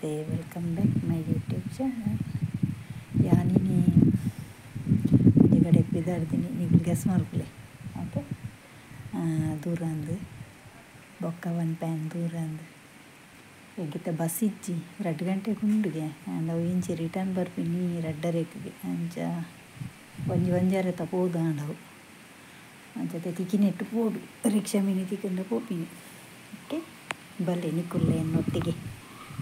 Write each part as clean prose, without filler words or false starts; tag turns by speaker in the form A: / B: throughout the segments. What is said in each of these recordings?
A: Namaste, welcome back my YouTube channel. ಯಾನಿನಿ ಒಂಜಿ ಕಡೆ ಪಿದಾಡ್ತೀನಿ, ನಿಕ್ಲು guess ಮಲ್ಪುಲೆ. ಓಕೆ, ದೂರ ಅಂದು ಬೊಕ್ಕ ಒನ್ ಪ್ಯಾನ್ ದೂರ ಅಂದು ಎಂಕಿತ್ತ ಬಸ್ ಇಜ್ಜಿ 2 ಗಂಟೆಗೆ ಉಂಡುಗೆ ಆಂಡ ಅವು ಇಂಚಿ ರಿಟರ್ನ್ ಬರ್ಪಿನಿ 2:30ಕ್ಕೆ. ಅಂಚ ಒಂಜಿ ಒಂಜಾರೆ ಪೋದು ಆಂಡವು ಅಂಚತೆ ತಿಕ್ಕಿನೆಟ್ಟು ಪೋಡು ರಿಕ್ಷಾ ಮಿನಿ ತಿಕ್ಕಂಡ ಪೋಪಿನಿ. ಓಕೆ, ಬಲ್ಲೆ ನಿಕ್ಕುಲ್ಲೆ ಎನ್ನೊಟ್ಟಿಗೆ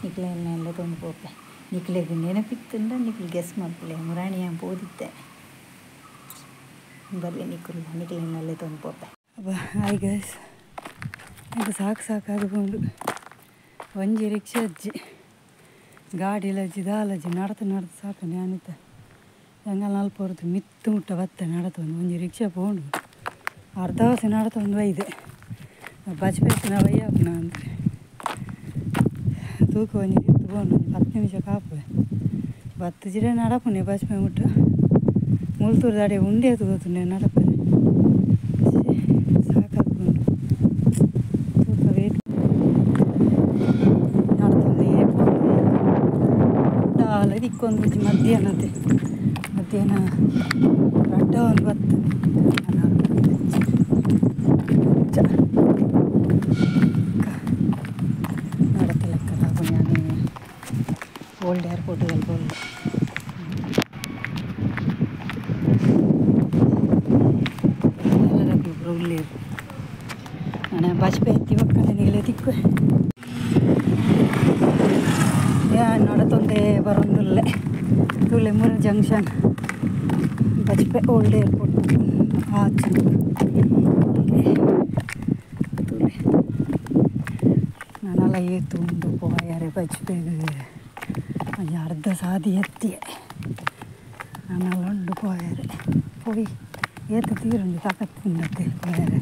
A: ನಿಕ್ಲೆ ಎಲ್ಲ ತೊಂದು ಪೋಪೆ. ನಿಕ್ಲೆಗ್ ನೆನಪಿತ್ತುಂಡ ನಿಕ್ಲು ಗೆಸ್ ಮಲ್ಪುಲೆ, ಮುರಾಣಿ ಯಾನ್ ಪೋದಿತ್ತೆ. ಬಲ್ಲೆ ನಿಕ್ಕುಲ್ಲ ನಿಕ್ಲೆನಲ್ಲೇ ತೊಂದು ಪೋಪೆ.
B: ಅಬ್ಬಾ ಹಾಯ್ ಗೈಸ್, ಇದು ಸಾಕು ಸಾಕಾದ ಪೋಂಡು. ಒಂಜಿ ರಿಕ್ಷಾ ಅಜ್ಜಿ ಗಾಡಿ ಲಜ್ಜಿ ದಾಲಜ್ಜಿ ನಡತ ನಡತ ಸಾಕು. ನಾನಿತ್ತ ಎಂಗಲ್ ನಲ್ಪೊರ್ದು ಮಿತ್ತು ಮುಟ್ಟ ಬತ್ತೆ ನಡತ ಒಂದು ಒಂಜಿ ರಿಕ್ಷಾ ಪೋಂಡು ಅರ್ಧ ಅವಸ ನಡತ ಒಂದು ಬೈದೆ ಬಚ್ಪೇತು ನಾವು ಅಯ್ಯಪ್ಪನ ಅಂದರೆ ತೂಕ ಒಂಜಿ ತಿತ್ತು ಪೋಂಡು ಒಂಜಿ 10 ನಿಮಿಷ ಕಾಪುವೆ ಬತ್ತು ಜಿರೆ ನಡಪುನೆ ಬಚ್ಪೆ ಮುಟ್ಟ ಮುಲ್ತೂರು ದಾಡೆ ಉಂಡೆ ತೂತುನೆ ನಡಪೆ ಸಾಕಾಗ್ಕೊಂಡು ತೂಕ ವೇಟ್ ನಡ್ತೊಂದೇ ದಾಲ ದಿಕ್ಕೊಂದು ಮಧ್ಯಾಹ್ನತೆ ಮಧ್ಯಾಹ್ನ ರಡ್ಡ ಒಂದು ಬತ್ತು ನಡತ ಲೆಕ್ಕದ ನಾನು ಓಲ್ಡ್ ಏರ್ಪೋರ್ಟ್ ಬೋಲ್ಡ್ ಉಳ್ಳೇರು ನಾನು ಬಚ್ಪೆ ಎತ್ತಿ ಬಕ್ಕಂಡೆ ನಿಗಲೆ ತಿಕ್ಕು ನಡತೊಂದೇ ಬರೊಂದುಲ್ಲೆ ತುಲೆ ಮುರ ಜಂಕ್ಷನ್ ಬಜ್ಪೆ ಓಲ್ಡ್ ಏರ್ಪೋರ್ಟ್ ಆಚೆ. ತುಲೆ ನಾನೆಲ್ಲ ಏತು ಉಂಡು ಪೋಯಾರೆ ಬಜ್ಪೆಗ್ ಒಂಜಿ ಅರ್ಧ ಸಾದಿ ಎತ್ತಿಯೆ ನಾನೆಲ್ಲ ಉಂಡು ಪೋಯಾರೆ ಪೋಯಿ ಏತು ತೀರುಂಡು ತಾಕತ್ತಿಂದತ್ತೆ ಪೋಯಾರೆ.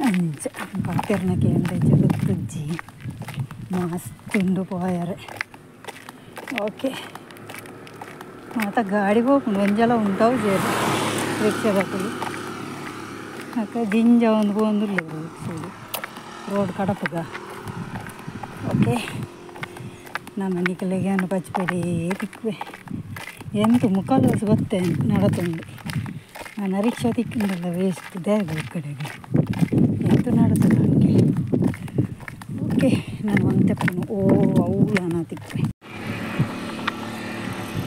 B: ಅಂಚ ಪಾತೆರ್ನಕ್ಕೆ ಎಂದೆಂಚ ಗೊತ್ತುಜ್ಜಿ ಮಸ್ತ್ ಉಂಡು ಪೋಯಾರೆ. ಓಕೆ, ಮಾತ ಗಾಡಿ ಪೋಪುಂಡು ಒಂಜಲ ಉಂಟವು ಜೇರು ರಿಕ್ಷಾದಕುಲು ಅಕ್ಕ ಜಿಂಜ ಒಂದು ಪೋಂದುಲ್ಲೆರ್ ರಿಕ್ಷಾಡು ರೋಡ್ ಕಡಪುಗ. ಓಕೆ, ನಮ್ಮ ನಿಕಲೆಗೆ ಅನ್ನು ಬಚ್ಪೆಡೇ ತಿಕ್ಕುವೆ ಎಂತು ಮುಖಾಲು ಗೊತ್ತೆ ನಡತುಂಡು. ನಾನು ರಿಕ್ಷಾ ತಿಕ್ಕಿಂದಲ್ಲ ವೇಸ್ಟ್ ದೇಗ ಕಡೆಗೆ ಎಂತು ನಡತು ನನಗೆ. ಓಕೆ, ನಾನು ಒಂತೆಪ್ಪನು ಓ ಅವುಲಾನ ತಿಕ್ಕುವೆ.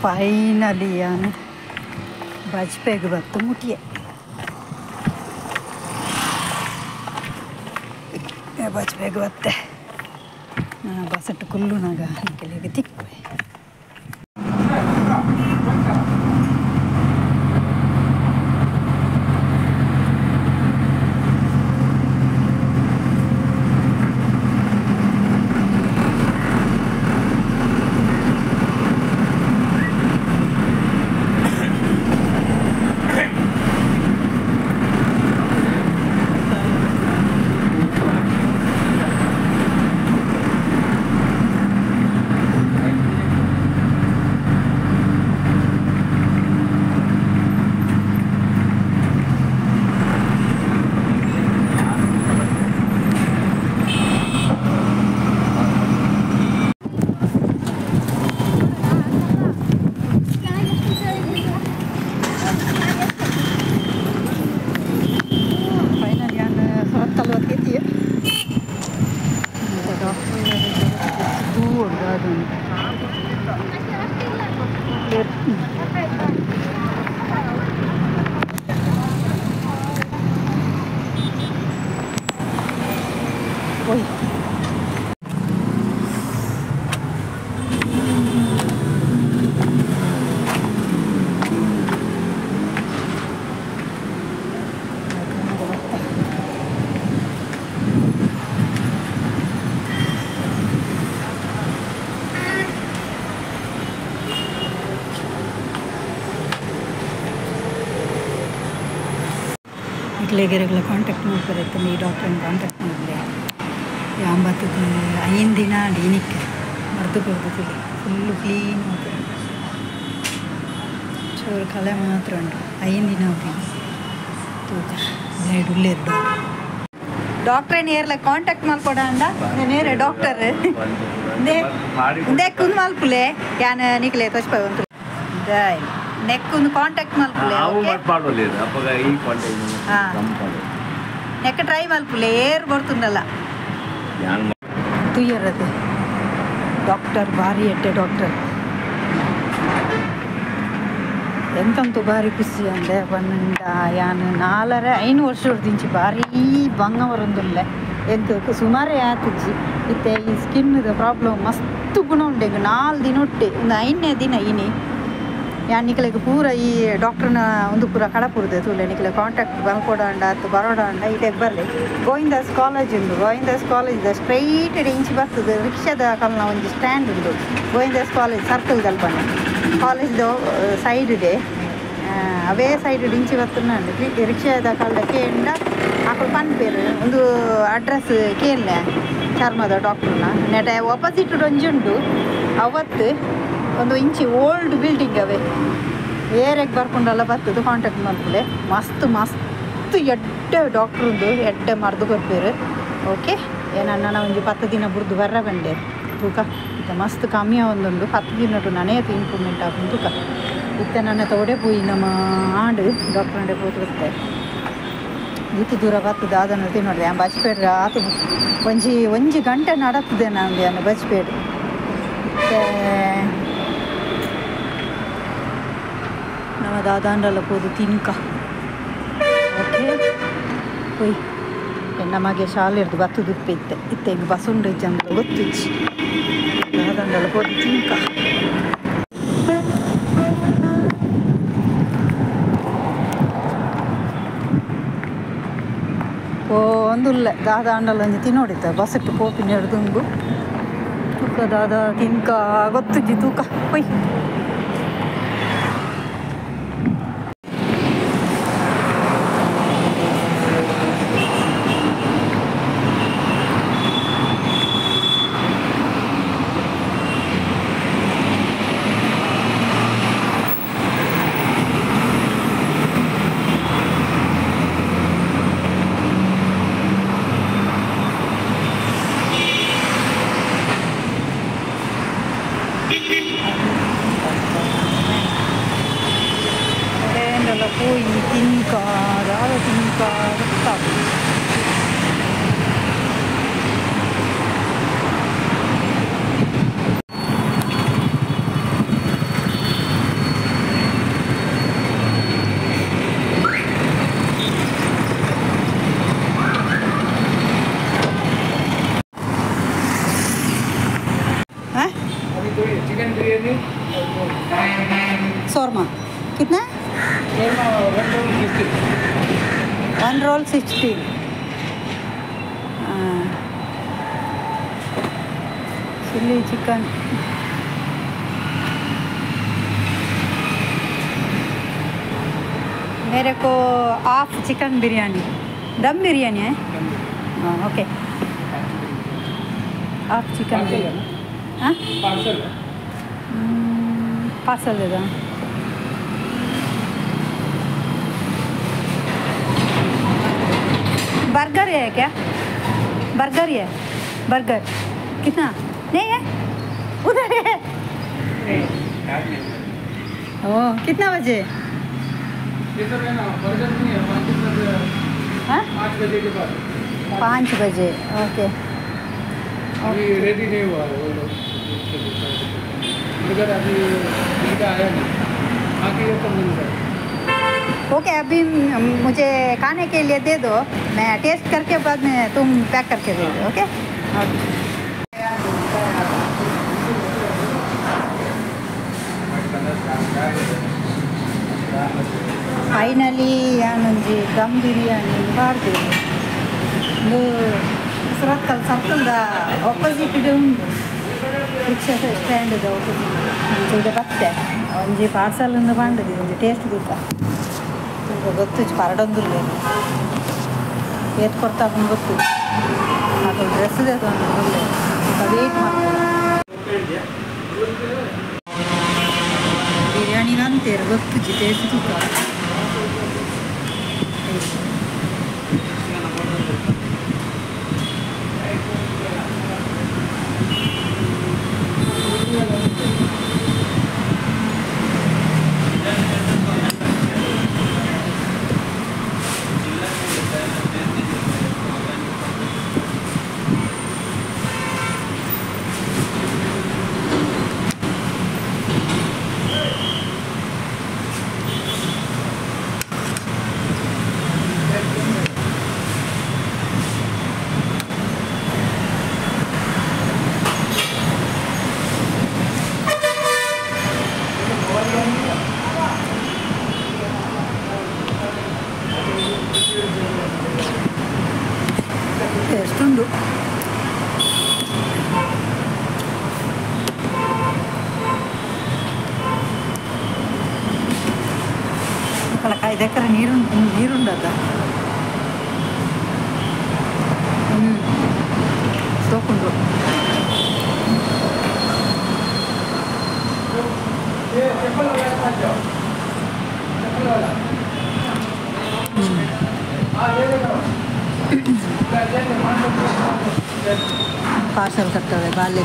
B: ಫೈನಲಿ ನಾನು ಬಜ್ಪೆಗೆ ಬತ್ತು ಮುಟ್ಟಿಯೆ. ಬಜ್ಪೆಗೆ ಬತ್ತೆ ನಾನು ಬಸಟ್ಟು ಕುಲ್ಲುನಾಗ ನಿಕಲೆಗೆ ತಿಕ್ಕುವೆ. ಓಯ್ ನಿಕ್ಲೆಗೆರೆಗಳ ಕಾಂಟ್ಯಾಕ್ಟ್ ಮಾಡ್ತಾರೆ, ಈ ಡಾಕ್ಟ್ರನ್ನ ಕಾಂಟ್ಯಾಕ್ಟ್ ಮಾಡಿದೆ. ಯಾಂಬತ್ತದ 5 ದಿನ ಡೀನಿಕ್ಕೆ ಮರ್ದು ಕೊಡ್ತಿಲ್ಲ, ಫುಲ್ಲು ಕ್ಲೀನ್ ಮಾಡ್ತಾರೆ. ಚೂರು ಕಲೆ ಮಾತ್ರ ಉಂಟು. 5 ದಿನ ಹೋಗಿ ತೂಕ ಬ್ಲೇಡ್ ಉಳ್ಳೇರು ಡಾಕ್ಟ್ರ್.
A: ಡಾಕ್ಟ್ರೇ ನೇರ್ಲ ಕಾಂಟ್ಯಾಕ್ಟ್ ಮಲ್ಪೊಡ ಅಂಡ ನೇರೆ ಡಾಕ್ಟರ್ ಇಂದೇ ಕುಂದು ಮಲ್ಪುಲೆ ಯಾನ್ ನಿಕ್ಲೆ ತೋಚ್ಪ ಉಂತು ನೆಕ್ ಒಂದು ಕಾಂಟ್ಯಾಕ್ಟ್ ಮಲ್ಪುಲೆ ನೆಕ್ ಟ್ರೈ ಮಲ್ಪುಲೆ ಏರ್ ಬರ್ತುಂಡಲ್ಲ ತುಯ್ಯರದು ಡಾಕ್ಟರ್ ಭಾರಿ ಎಡ್ಡೆ ಡಾಕ್ಟರ್ ಎಂತಂತೂ ಭಾರಿ ಖುಷಿ ಅಂದೆ ಪನ್ನಂಡ ಯಾನ್ 4 5 ವರ್ಷದಿಂಚಿ ಭಾರಿ ಬಂಗ ಬರೊಂದುಲ್ಲೆ ಎಂತ ಸುಮಾರೇ ಆತುಜ್ಜಿ ಇತ್ತೆ ಈ ಸ್ಕಿನ್ದ ಪ್ರಾಬ್ಲಮ್ ಮಸ್ತ್ ಗುಣ ಉಂಡು ಎಂಕ್ 4 ದಿನ ಒಟ್ಟೆ ಒಂದು 5ನೇ ದಿನ ಇನಿ ಯಾನ್ ನಿಕ್ಲೆಗ್ ಪೂರ ಈ ಡಾಕ್ಟರ್ನ ಒಂದು ಪೂರ ಕಡಪುರ್ದೆ ತೂಲೆ ನಿಕ್ಲೆ ಕಾಂಟ್ಯಾಕ್ಟ್ ಮಲ್ಪೊಡಾಂಡ ಅತ್ತು ಬರೋಡಾಂಡ ಇಡೆಗ್ ಬರ್ಲೆ ಗೋವಿಂದಾಸ್ ಕಾಲೇಜ್ ಉಂಡು ಗೋವಿಂದಾಸ್ ಕಾಲೇಜ್ದ ಸ್ಟ್ರೈಟ್ ಇಂಚಿ ಬರ್ತದೆ ರಿಕ್ಷಾದ ಕಲ್ನ ಒಂಜಿ ಸ್ಟ್ಯಾಂಡ್ ಉಂಡು ಗೋವಿಂದಾಸ್ ಕಾಲೇಜ್ ಸರ್ಕಲ್ ದಲ್ಪನೆ ಕಾಲೇಜ್ದ ಸೈಡ್ ಡೆ ಅವೇ ಸೈಡ್ ಇಂಚಿ ಬರ್ತುಂಡು ರಿಕ್ಷಾದ ಕಲ್ದ ಕೇಂಡ ಅಕುಲು ಪನ್ಪೆರ್ ಒಂದು ಅಡ್ರೆಸ್ ಕೇನ್ಲೆ ಚರ್ಮದ ಡಾಕ್ಟರ್ನ ನೆಟ ಆಪೋಸಿಟ್ ಒಂಜಿ ಉಂಡು ಅವತ್ತು ಒಂದು ಇಂಚಿ ಓಲ್ಡ್ ಬಿಲ್ಡಿಂಗ್ ಅವೇ ಏರೆಗ್ ಬರ್ಪುಂಡಲ್ಲ ಬರ್ತದೆ ಕಾಂಟ್ಯಾಕ್ಟ್ ಮಲ್ಪುಲೆ ಮಸ್ತ್ ಮಸ್ತ್ ಎಡ್ಡೆ ಡಾಕ್ಟ್ರ್ ಉಂಡು ಎಡ್ಡೆ ಮರ್ದು ಕೊರ್ಪೆರ್ ಓಕೆ ಏನನ್ನ ಒಂಜಿ 10 ದಿನ ಬುಡ್ದು ಬರ್ರ ಬಂಡೆ ತೂಕ ಇತ್ತೆ ಮಸ್ತ್ ಕಮ್ಮಿ ಆವೊಂದುಂಡು 10 ದಿನಟು ನನೇತ್ ಇಂಪ್ರೂವ್ಮೆಂಟ್ ಆಪುಂಡು ತೂಕ ಇತ್ತೆ ನನ್ನ ತೋಡೆ ಪೋಯಿ ನಮ್ಮ ಆಂಡ್ ಡಾಕ್ಟ್ರಂಡೆ ಪೋತು ಬರ್ತೆ ಈತ್ ದೂರ ಬರ್ತದೆ ಅದನ್ನು ತಿನ್ನೋಡ್ದೆ ಯಾನ್ ಬಜ್ಪೇಡ್ರೆ ಆತು ಒಂಜಿ ಒಂಜಿ ಗಂಟೆ ನಡತ್ತದೆ ನಾನು ಯಾನ್ ಬಜ್ಪೇಡ್ ಇತ್ತೆ ನಮ್ಮ ದಾದಾಂಡಲ ಪೋದು ತಿನ್ಕ ಓಕೆ ಪೋಯ್ ನಮಗೆ ಶಾಲೆರ್ದು ಬತ್ತುದು ಇತ್ತೆ ಇತ್ತೆ ಹಿಂಗೆ ಬಸ್ ಉಂಡು ಇಜ್ಜಂದ ಗೊತ್ತಿಜ್ಜಿ ದಾದಾಂಡಲ ಪೋದು ತಿನ್ಕ ಓ ಒಂದುಲ್ಲೆ ದಾದಾಂಡಲ ಒಂಜಿ ತಿನ್ನೋಡಿತ್ತ ಬಸ್ಸಿಟ್ಟು ಪೋಪಿನ ಹಿಡ್ದುಂಬು ತೂಕ ದಾದಾ ತಿನ್ಕ ಗೊತ್ತಿಜ್ಜಿ ತೂಕ ಪೊಯ್
C: चिकन बिरयानी
A: शोरमा कितना? 1 roll 60। Chilli chicken मेरे को हाफ चिकन बिरयानी दम बिरयानी है। हाँ ओके हाफ चिकन बिरयानी। हाँ
C: पार्सल
A: पार्सल दे दो। बर्गर है क्या? बर्गर है। बर्गर कितना? नहीं है उधर है। ओ कितना बजे?
C: ये सब है ना बर्गर नहीं है।
A: हाँ
C: 5 बजे के बाद।
A: 5 बजे ओके।
C: अभी रेडी नहीं हुआ है वो लोग। बर्गर अभी इनका आया नहीं, बाकी ये तो मिल जाएगा।
A: ओके अभी मुझे खाने के लिए दे दो, मैं टेस्ट करके बाद में तुम पैक करके दे दो। Okay finally ಯಾನೊಂಜಿ dum biryani ಪಾಡ್ದೇವು. ಉಂದು ಸುರತ್ಕಲ್ ಸರ್ಕಲ್ದ ಆಪೋಸಿಟ್ ಉಂಡು ರಿಕ್ಷಾ ಸ್ಟ್ಯಾಂಡ್ದ ಆಪೋಸಿಟ್. ಅಂಚ ಬತ್ತೆ ಒಂಜಿ ಪಾರ್ಸಲ್ ಉಂದು ಪಂಡದಿ ಒಂಜಿ ಟೇಸ್ಟ್ ತೂಕ ತೂಕ ಗೊತ್ತುಜಿ ಪರಡೊಂದುಲ್ಲೆ ಏತ್ ಕೊರ್ತಾಪುಂಡು ಗೊತ್ತುಜಿ. ಅಕುಲು ಡ್ರೆಸ್ ದೆತೊಂದು ವೇಟ್ ಮಲ್ಪೊಡು. ಬಿರಿಯಾನಿ ಅಂತೇರು ಗೊತ್ತುಜಿ ಟೇಸ್ಟ್ ತೂಕ. ಇದಕ್ಕರ ನೀರು ನೀರುಂಡದ ಸೋಕುಂಡು ಪಾರ್ಸಲ್ ಕಟ್ತವೆ ಬಾಲ್ಯ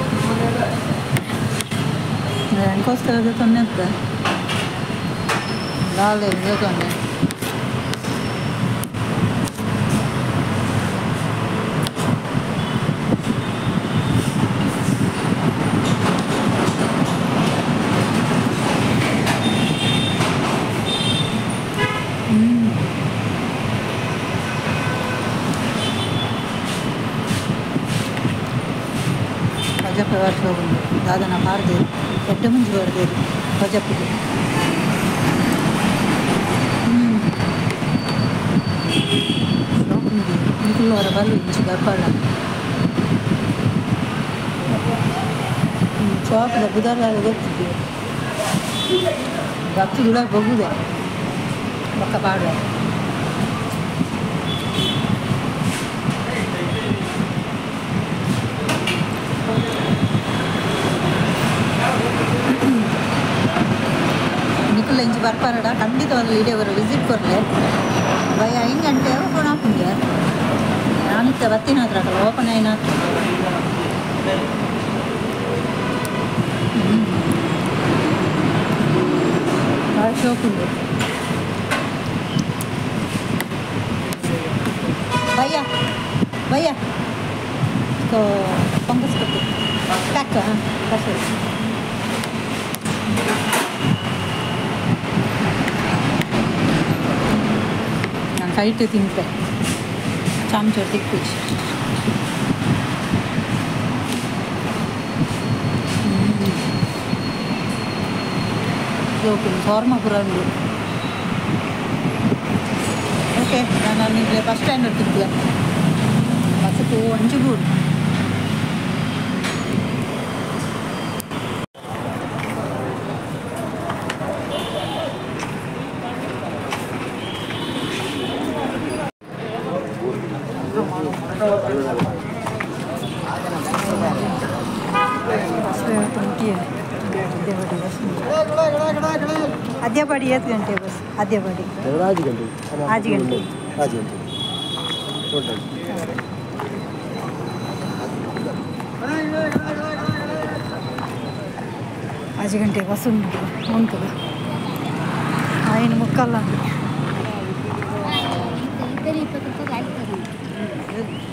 A: ಅದಕ್ಕೋಸ್ಕರ ತೊಂದರೆ ಅಂತ ಬಾಲ್ಯ ತೊಂದರೆ ದಾದನ ಪಾರ್ದೇರು ಎಡ್ಡೆ ಮುಂಜಿ ಬರ್ದೇರು ಪಜಪ್ಪುಗೆ ನಿಕುಲ್ಲವರ ಬಲ್ಲು ಇಂಚು ಬರ್ಪಾಡ ಚೌಕದ ಬುಧವಾರ ಗೊತ್ತಿದ್ದೆ ಭಕ್ತಿ ದುಡ ಬಗ್ಗುದೆ ಬಕ್ಕ ಪಾಡುವ ನಿಕುಲ್ ಇಂಚು ಬರ್ಪಾರಡ ಖಂಡಿತವಾಗ್ಲೂ ಇಡೇ ಬರೋ ವಿಸಿಟ್ ಕೊರಲೆ ಬೈ 5 ಗಂಟೆ ಓಪನ್ ಆಪುಂಗೆ ನಾನಿತ್ತ ಬತ್ತಿನ ಹತ್ರ ಓಪನ್ ಆಯ್ನ ಭಾಳ ಶೋಕುಂಡು ಭಯ್ಯ ಭಯ್ಯ ಫಂಗಸ್ ಕೊಟ್ಟು ಪ್ಯಾಕ್ ಹಾಂ ಪಾರ್ಸಲ್ ನಾನು ಕೈಟು ತಿಂತೆ ಚಾಮಚೋರು ತಿಕ್ಕು ಶೋರ್ಮ ಪೂರ ಉಂಡು ಓಕೆ ನಾನು ನಿಮಗೆ ಬಸ್ ಸ್ಟ್ಯಾಂಡ್ ತಿಕ್ಕುವೆ ಬಸ್ಸು ಒಂಜುಗೂರು ಅದ್ಯಪಾಡಿ ಏತ್ ಗಂಟೆ ಬಸ್ ಅದ್ಯಪಾಡಿ
D: 5 ಗಂಟೆ
A: 5 ಗಂಟೆ
D: 5 ಗಂಟೆ ಟೋಟಲ್
A: 5 ಗಂಟೆ ಬಸ್ ಉಂಟು ಉಂಟು 5:45.